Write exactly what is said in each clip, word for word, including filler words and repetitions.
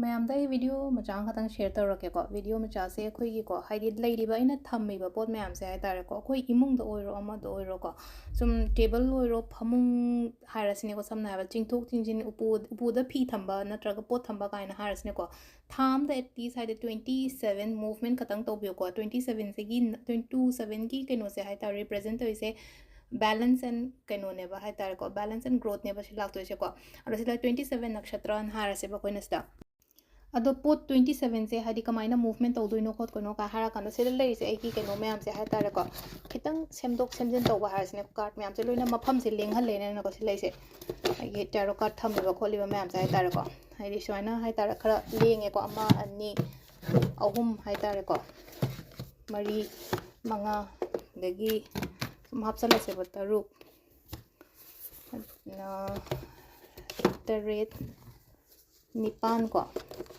ꯃꯌꯥꯝꯗ ꯑꯩ ꯚꯤꯗꯤꯑꯣ ꯃꯆꯥ ꯑꯃꯈꯛꯇꯪ ꯁꯤꯌꯔ ꯇꯧꯔꯛꯀꯦꯀꯣ꯫ ꯚꯤꯗꯤꯑꯣ ꯃꯆꯥꯁꯦ ꯑꯩꯈꯣꯏꯒꯤꯀꯣ, ꯍꯥꯏꯗꯤ ꯂꯩꯔꯤꯕ ꯑꯩꯅ ꯊꯝꯃꯤꯕ ꯄꯣꯠ ꯃꯌꯥꯝꯁꯦ ꯍꯥꯏ ꯇꯥꯔꯦꯀꯣ, ꯑꯩꯈꯣꯏ ꯏꯃꯨꯡꯗ ꯑꯣꯏꯔꯣ ꯑꯃꯗ ꯑꯣꯏꯔꯣꯀꯣ, ꯁꯨꯝ ꯇꯦꯕꯜ ꯑꯣꯏꯔꯣ, ꯐꯃꯨꯡ ꯍꯥꯏꯔꯁꯤꯅꯦꯀꯣ, ꯁꯝꯅ ꯍꯥꯏꯔꯕꯗ ꯆꯤꯡꯊꯣꯛ ꯆꯤꯡꯁꯤꯟ, ꯎꯄꯨ ꯎꯄꯨꯗ ꯐꯤ ꯊꯝꯕ ꯅꯠꯇ꯭ꯔꯒ ꯄꯣꯠ ꯊꯝꯕ ꯀꯥꯏꯅ ꯍꯥꯏꯔꯁꯤꯅꯦꯀꯣ, ꯊꯥ ꯑꯃꯗ at least ꯍꯥꯏꯗꯤ twenty seven movement ꯈꯛꯇꯪ ꯇꯧꯕꯤꯌꯨꯀꯣ꯫ Twenty sevenꯁꯤꯒꯤ, twenty sevenꯒꯤ ꯀꯩꯅꯣꯁꯦ ꯍꯥꯏ ꯇꯥꯔꯦ, ꯔꯤꯄ꯭ꯔꯖꯦꯟ ꯇꯧꯔꯤꯁꯦ balance and ꯀꯩꯅꯣꯅꯦꯕ ꯍꯥꯏ ꯇꯥꯔꯦꯀꯣ, balance and growthꯅꯦꯕ ꯁꯤ ꯂꯥꯛꯇꯣꯏꯁꯦꯀꯣ꯫ ꯑꯗꯣ ꯁꯤꯗ twenty seven ꯅꯛꯁꯇ꯭ꯔꯅ ꯍꯥꯏꯔꯁꯦꯕ ꯑꯩꯈꯣꯏꯅ ꯁꯤꯗ꯫ ꯑꯗꯣ ꯄꯣꯠ twenty sevenꯁꯦ ꯍꯥꯏꯗꯤ ꯀꯃꯥꯏꯅ movement ꯇꯧꯗꯣꯏꯅꯣ ꯈꯣꯠꯇꯣꯏꯅꯣ ꯀꯥꯏ ꯍꯥꯏꯔꯀꯥꯟꯗ, ꯁꯤꯗ ꯂꯩꯔꯤꯁꯦ ꯑꯩꯒꯤ ꯀꯩꯅꯣ ꯃꯌꯥꯝꯁꯦ ꯍꯥꯏ ꯇꯥꯔꯦꯀꯣ, ꯈꯤꯇꯪ ꯁꯦꯝꯗꯣꯛ ꯁꯦꯝꯖꯤꯟ ꯇꯧꯕ ꯍꯥꯏꯔꯁꯤꯅꯦ, card ꯃꯌꯥꯝꯁꯦ ꯂꯣꯏꯅ ꯃꯐꯝꯁꯦ ꯂꯦꯡꯍꯜꯂꯦꯅꯀꯣ꯫ ꯁꯤ ꯂꯩꯁꯦ ꯑꯩꯒꯤ tarot card ꯊꯝꯃꯤꯕ ꯈꯣꯠꯂꯤꯕ ꯃꯌꯥꯝꯁꯦ ꯍꯥꯏ ꯇꯥꯔꯦꯀꯣ, ꯍꯥꯏꯗꯤ ꯁꯨꯃꯥꯏꯅ ꯍꯥꯏ ꯇꯥꯔꯦ, ꯈꯔ ꯂꯦꯡꯉꯦꯀꯣ, ꯑꯃ, ꯑꯅꯤ, ꯑꯍꯨꯝ ꯍꯥꯏ ꯇꯥꯔꯦꯀꯣ, ꯃꯔꯤ, ꯃꯉꯥ, ꯑꯗꯒꯤ ꯁꯨꯝ ꯍꯥꯞꯆꯜꯂꯁꯦꯕ, ꯇꯔꯨꯛ, ꯑ, ꯇꯔꯦꯠ, ꯅꯤꯄꯥꯟ ꯀꯣ,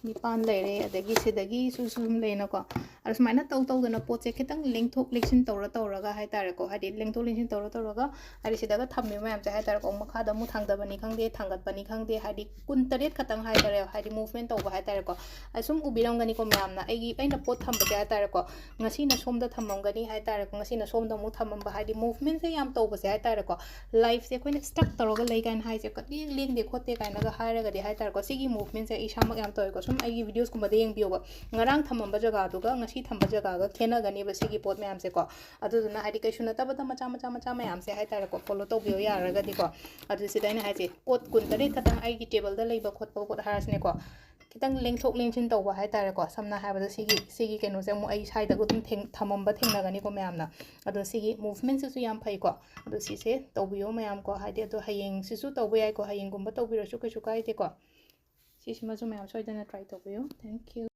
ꯅꯤꯄꯥꯟ ꯂꯩꯔꯦ꯫ ꯑꯗꯒꯤ ꯁꯤꯗꯒꯤꯁꯨ ꯁꯨꯝ ꯂꯩꯅꯀꯣ꯫ ꯑꯗꯣ ꯁꯨꯃꯥꯏꯅ ꯇꯧ ꯇꯧꯗꯅ ꯄꯣꯠꯁꯦ ꯈꯤꯇꯪ ꯂꯦꯡꯊꯣꯛ ꯂꯦꯡꯁꯤꯟ ꯇꯧꯔ ꯇꯧꯔꯒ ꯍꯥꯏ ꯇꯥꯔꯦꯀꯣ, ꯍꯥꯏꯗꯤ ꯂꯦꯡꯊꯣꯛ ꯂꯦꯡꯁꯤꯟ ꯇꯧꯔ ꯇꯧꯔꯒ, ꯍꯥꯏꯗꯤ ꯁꯤꯗꯒ ꯊꯝꯃꯤꯕ ꯃꯌꯥꯝꯁꯦ ꯍꯥꯏ ꯇꯥꯔꯦꯀꯣ, ꯃꯈꯥꯗ ꯑꯃꯨꯛ ꯊꯥꯡꯗꯕꯅꯤ ꯈꯪꯗꯦ, ꯊꯥꯡꯒꯠꯄꯅꯤ ꯈꯪꯗꯦ, ꯍꯥꯏꯗꯤ ꯀꯨꯟꯇꯔꯦꯠ ꯈꯛꯇꯪ ꯍꯥꯏ ꯇꯥꯔꯦ, ꯍꯥꯏꯗꯤ movement ꯇꯧꯕ ꯍꯥꯏ ꯇꯥꯔꯦꯀꯣ꯫ ꯑꯁꯨꯝ ꯎꯕꯤꯔꯝꯒꯅꯤꯀꯣ ꯃꯌꯥꯝꯅ, ꯑꯩꯒꯤ, ꯑꯩꯅ ꯄꯣꯠ ꯊꯝꯕꯁꯦ ꯍꯥꯏ ꯇꯥꯔꯦꯀꯣ, ꯉꯁꯤꯅ ꯁꯣꯝꯗ ꯊꯝꯃꯝꯒꯅꯤ ꯍꯥꯏ ꯇꯥꯔꯦꯀꯣ, ꯉꯁꯤꯅ ꯁꯣꯝꯗ ꯑꯃꯨꯛ ꯊꯝꯃꯝꯕ, ꯍꯥꯏꯗꯤ movementꯁꯦ ꯌꯥꯝ ꯇꯧꯕꯁꯦ ꯍꯥꯏ ꯇꯥꯔꯦꯀꯣ, lifeꯁꯦ ꯑꯩꯈꯣꯏꯅ stuck ꯇꯧꯔꯒ ꯂꯩ ꯀꯥꯏꯅ ꯍꯥꯏꯁꯦ, ꯀꯔꯤ ꯂꯦꯡꯗꯦ ꯈꯣꯠꯇꯦ ꯀꯥꯏꯅꯒ ꯍꯥꯏꯔꯒꯗꯤ ꯍꯥꯏ ꯇꯥꯔꯦꯀꯣ, ꯁꯤꯒꯤ movementꯁꯦ ꯑꯩ ꯏꯁꯥꯃꯛ ꯌꯥꯝ ꯇꯧꯋꯦꯀꯣ꯫ ꯁꯨꯝ ꯑꯩꯒꯤ videosꯀꯨꯝꯕꯗ ꯌꯦꯡꯕꯤꯌꯣꯕ, ꯉꯔꯥꯡ ꯊꯝꯃꯝꯕ ꯖꯒꯥꯗꯨꯒ ꯉꯁꯤ ꯊꯝꯕ ꯖꯒꯥꯒ ꯈꯦꯠꯅꯒꯅꯦꯕ ꯁꯤꯒꯤ ꯄꯣꯠ ꯃꯌꯥꯝꯁꯦꯀꯣ꯫ ꯑꯗꯨꯗꯨꯅ ꯍꯥꯏꯗꯤ ꯀꯩꯁꯨ ꯅꯠꯇꯕꯗ ꯃꯆꯥ ꯃꯆꯥ ꯃꯆꯥ ꯃꯌꯥꯝꯁꯦ ꯍꯥꯏ ꯇꯥꯔꯦꯀꯣ, follow ꯇꯧꯕꯤꯌꯣ ꯌꯥꯔꯒꯗꯤꯀꯣ꯫ ꯑꯗꯨ ꯁꯤꯗ ꯑꯩꯅ ꯍꯥꯏꯁꯦ, ꯄꯣꯠ ꯀꯨꯟꯇꯔꯦꯠ ꯈꯛꯇꯪ ꯑꯩꯒꯤ ꯇꯦꯕꯜꯗ ꯂꯩꯕ ꯈꯣꯠꯄ ꯄꯣꯠ ꯍꯥꯏꯔꯁꯤꯅꯦꯀꯣ, ꯈꯤꯇꯪ ꯂꯦꯡꯊꯣꯛ ꯂꯦꯡꯁꯤꯟ ꯇꯧꯕ ꯍꯥꯏ ꯇꯥꯔꯦꯀꯣ꯫ ꯁꯝꯅ ꯍꯥꯏꯔꯕꯗ ꯁꯤꯒꯤ, ꯁꯤꯒꯤ ꯀꯩꯅꯣꯁꯦ ꯑꯃꯨꯛ ꯑꯩ ꯁ꯭ꯋꯥꯏꯗꯒ ꯑꯗꯨꯝ ꯊꯦꯡ-, ꯊꯝꯃꯝꯕ ꯊꯦꯡꯅꯒꯅꯤꯀꯣ ꯃꯌꯥꯝꯅ꯫ ꯑꯗꯣ ꯁꯤꯒꯤ movementꯁꯤꯁꯨ ꯌꯥꯝ ꯐꯩꯀꯣ꯫ ꯑꯗꯣ ꯁꯤꯁꯦ ꯇꯧꯕꯤꯌꯣ ꯃꯌꯥꯝꯀꯣ, ꯍꯥꯏꯗꯤ ꯑꯗꯣ ꯍꯌꯦꯡꯁꯤꯁꯨ ꯇꯧꯕ ꯌꯥꯏꯀꯣ, ꯍꯌꯦꯡꯒꯨꯝꯕ ꯇꯧꯕꯤꯔꯁꯨ ꯀꯩꯁꯨ ꯀꯥꯏꯗꯦꯀꯣ꯫ ꯁꯤꯁꯤꯃꯁꯨ ꯃꯌꯥꯝ ꯁꯣꯏꯗꯅ try ꯇꯧꯕꯤꯌꯨ꯫ Thank you꯫